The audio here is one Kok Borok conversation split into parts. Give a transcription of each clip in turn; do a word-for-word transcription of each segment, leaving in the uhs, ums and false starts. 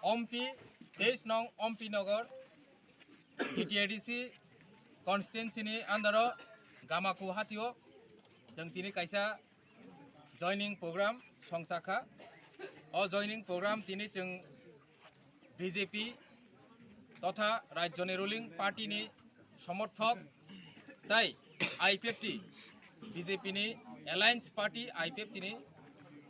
Ompi, teis nong Ompi Nogor, D T A D C constituency ni under o Gamaku hatio, chwng tini kaisa joining program songchakha. O joining program tini chwng B J P totha rajyoni ruling party ni somorthok tai I P F T, B J P ni alliance party I P F T ni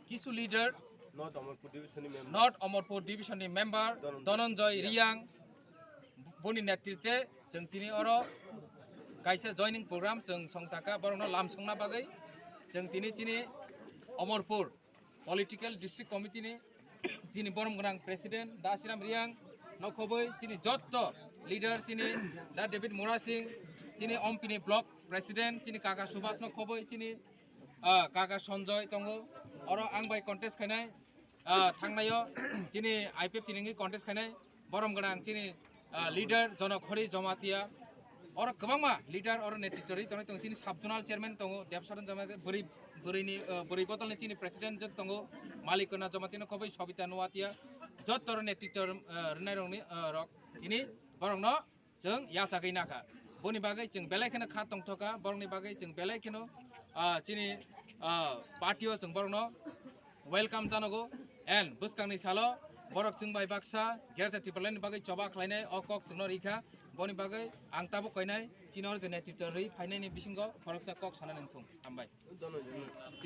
kisu leader, North Amarpur division ni member. North Amarpur division ni member Dhananjay Dhananjay Riyang, boni netritwe chwng tini oro kaisa joining program chwng songchakha, borokno lamsongna bagwi chwng tini chini Amarpur political district committee ni chini borom gwnang president Da Siram Riyang, nokhobwi chini jotto leader chini Da David Murasing, chini Ompini block president chini kaka Subhas, nokhobwi chini, ah, kaka Sanjoy tongo, oro ang bai contest khainai, ah, thangnaio chini I P F T ni wngwi contest khainai. Borom gwnang chini, ah, leader Jonokhori Jamatia, oro kwbangma leader oro netritw rwi tongnai tongo. Chini sub zonal chairman tongo Debsaran Jamatia, bwrwi, bwrwini, ah, bwrwi bodolni chini president jwk tongo Malikona Jamatia, nokhobwi Sobita Nuatia, jotto oro netritw, ah, rwnairokni, ah, rok tini borokno chwng yachagwi nakha. Boni bagwi chwng belai kheno kha tongthokha, borokni bagwi chwng belai kheno, ah, chini, ah, party o chwng borokno welcome janogo, and bwskangni salo borok chwng bai baksa Greater Tipraland ni bagwi choba khlainai o kok chwngno rikha. Boni bagwi ang tabuk koinai chini oro je netritw rwi phainaini bisingo khoroksa kok sana nangthung. Hambai.